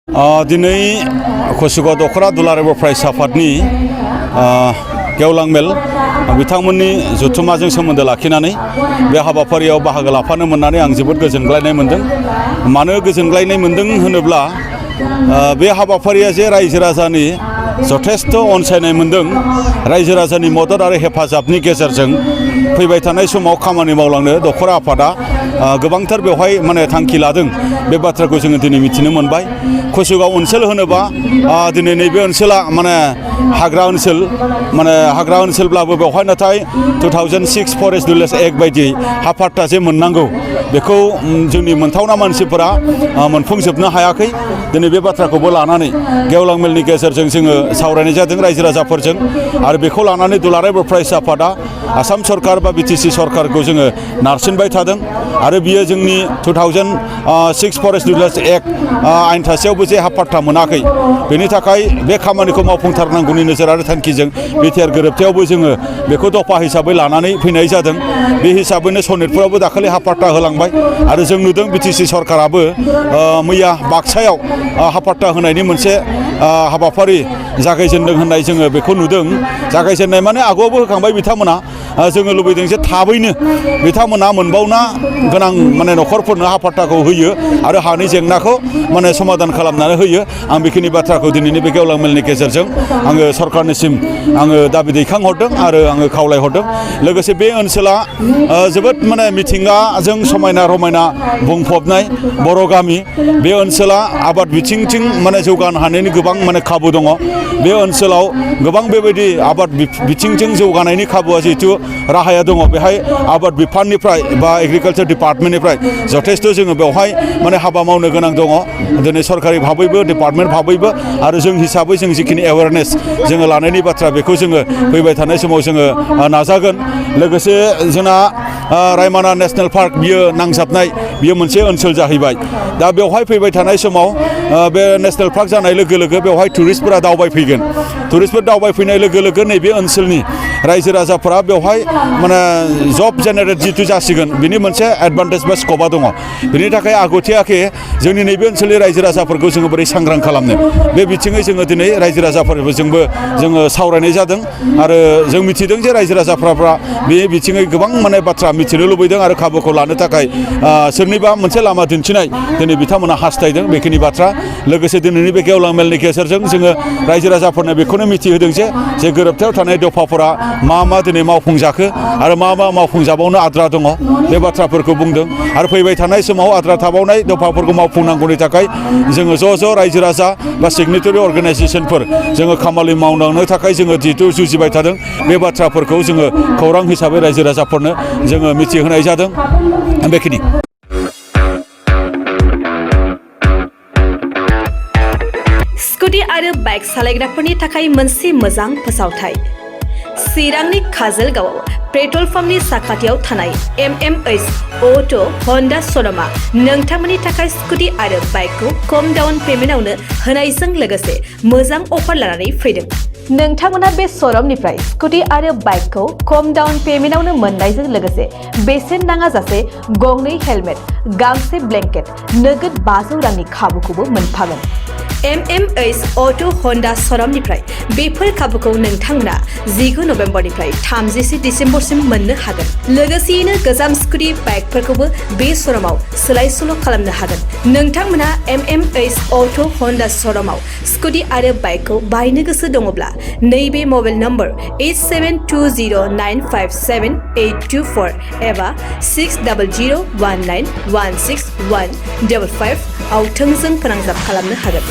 दिनै कसिगाव दख'रा दुलाराय बर' फरायसा आफादनि गेवलां मेल बिथांमोननि जथुम्माजों सोमोन्दो लाखिनानै बे हाबाफारियाव बाहागो लाफानो मोननानै आं जोबोद गोजोनग्लायनाय मोनदों। मानो गोजोनग्लायनाय मोनदों होनोब्ला बे हाबाफारिया जे रायजो राजानि जथेस्थ' अनसायनाय मोनदों। रायजो राजानि मदद आरो हेफाजाबनि गेजेरजों फैबाय थानाय समाव खामानि मावलांनो दख'रा आफादा गोबांथार बेवहाय माने थांखि लादों। बे बाथ्राखौ जोङो दिनै मिथिनो मोनबाय। कसिगाव ओनसोल होनोबा दिनै नैबे ओनसोला माने हाग्रा ओनसोलब्लाबो बेवहाय नाथाय 2006 फरेस्ट रुल्स एक्ट बायदियै हा पाट्टा जे मोननांगौ बेखौ जोंनि मोनथावना मानसिफोरा मोनफुंजोबनो हायाखै। दिनै बे बाथ्राखौबो लानानै गेवलां मेलनि गेजेरजों जोङो सावरायनाय जादों रायजो राजाफोरजों आरो बेखौ लानानै दुलाराय बर' फरायसा आफादा आसाम सरकार बा बिटिसि सरकारखौ जोङो नारसिनबाय थादों आरो बियो जोंनि 2006 फरेस्ट रुल्स एक्ट आयेन थासेयावबो जे हा पाट्टा मोनाखै बेनि थाखाय बे खामानिखौ मावफुंथारनांगौनि नोजोर आरो थांखिजों बिटिआर गोरोबथायावबो जोङो बेखौ दफा हिसाबै लानानै फैनाय जादों। बे हिसाबैनो सनितपुरावबो दाखालि हा पाट्टा होलांबाय आरो जों नुदों बिटिसि सरकाराबो मैया बाक्सायाव हा पाट्टा होनायनि मोनसे हाबाफारि जागायजेनदों होननाय जोङो बेखौ नुदों। जागायजेननाय माने आगुआवबो होखांबाय बिथांमोना। जोङो लुबैदों जे थाबैनो बिथांमोना मोनबावना गोनां माने न'खरफोरनो हा पाट्टाखौ होयो आरो हानि जेंनाखौ माने समाधान खालामनानै होयो। आं बेखिनि बाथ्राखौ दिनैनि बे गेवलां मेलनि गेजेरजों आङो सरकारनिसिम आङो दाबि दैखांहरदों आरो आङो खावलायहरदों। लोगोसे बे ओनसोला जोबोद माने मिथिंगाजों समायना रमायना बुंफबनाय बर' गामि। बे ओनसोला आबाद बिथिंथिं माने जौगानो हानायनि गोबां माने खाबु दङ। बे ओनसोलाव गोबां बेबायदि आबाद बिथिंजों जौगानायनि खाबुआ जिहेथु राहाया दङ। बेहाय आबाद बिफाननिफ्राय बा एग्रिकालसार डिपार्टमेन्टनिफ्राय जथेस्थ' जोङो बेवहाय माने हाबा मावनो गोनां दङ। दिनै सरकारि भाबैबो डिपार्टमेन्ट भाबैबो आरो जों हिसाबै जों जिखिनि एवारनेस जोङो लानायनि बाथ्रा बेखौ जोङो फैबाय थानाय समाव जोङो नाजागोन। लोगोसे जोंना रायमना नेसनेल पार्क बियो नांजाबनाय बियो मोनसे ओनसोल जाहैबाय। दा बेवहाय फैबाय थानाय समाव बे नेसनेल पार्क जानाय लोगो लोगो बेवहाय टुरिस्टफोरा दावबायफैगोन। टुरिस्टफोर दावबायफैनाय लोगो लोगो नैबे ओनसोलनि रायजो राजाफोरा बेवहाय माने जब जेनेरेट जिथु जासिगोन बिनि मोनसे एडभान्टेज बा स्कपा दङ। बिनि थाखाय आगथियाखे जोंनि नैबे ओनसोलनि रायजो राजाफोरखौ जोङो बोरै सांग्रां खालामनो बे बिथिङै जोङो दिनै रायजो राजाफोरजोंबो जोङो सावरायनाय जादों आरो जों मिथिदों जे रायजो राजाफ्रा बे बिथिङै गोबां माने बाथ्रा मिथिनो लुबैदों आरो खाबुखौ लानो थाखाय सोरनिबा मोनसे लामा दिन्थिनाय दिनै बिथांमोना हास्थायदों बेखिनि बाथ्रा। लोगोसे दिनैनि बे गेवलां मेलनि गेजेरजों जोङो रायजो राजाफोरनो बेखौनो मिथिहोदों जे गोरोबथायाव थानाय दफाफोरा मा दिनै मावफुंजाखो आरो मा मावफुंजाबावनो आद्रा दङ बे बाथ्राफोरखौ बुंदों आरो फैबाय थानाय समाव आद्रा थाबावनाय दफाफोरखौ मावफुंनांगौनि थाखाय जोङो ज' रायजो राजा बा सिगनेटरि अर्गेनाइजेसनफोर जोङो खामानि मावलांनो थाखाय जोङो जिहेथु जुजिबाय थादों बे बाथ्राफोरखौ जोङो खौरां हिसाबै रायजो राजाफोरनो जोङो मिथिहोनाय जादों। बेखिनि स्कुटि आरो बाइक सालायग्राफोरनि थाखाय मोनसे मोजां फोसावथाय। चिरांनि काजलगावआव पेट्रल पाम्पनि साखाथियाव थानाय MMH अट' हन्डा श'रुमआ नोंथांमोननि थाखाय स्कुटि आरो बाइकखौ खम डाउन पेमेन्टआवनो होनायजों लोगोसे मोजां अफार लानानै फैदों। नोंथांमोना बे श'रुमनिफ्राय स्कुटि आरो बाइकखौ खम डाउन पेमेन्टआवनो मोननायजों लोगोसे बेसेन नाङाजासे गंनै हेलमेट, गांसे ब्लेंकेट, नोगोद 500 रांनि खाबुखौबो मोनफागोन। MMH अट' हन्डा श'रुमनिफ्राय बेफोर खाबुखौ नोंथांमोना 19 नभेम्बरनिफ्राय 30 डिसेम्बरसिम मोननो हागोन। लोगोसेयैनो गोजाम स्कुटि बाइकफोरखौबो बे श'रुमाव सोलाय सोल' खालामनो हागोन। नोंथांमोना MMH अट' हन्डा श'रुमाव स्कुटि आरो बाइकखौ बायनो गोसो दङब्ला नैबे मबाइल नम्बर 8720957824 एबा 6001916155 आव थोंजों फोनांजाब खालामनो हागोन।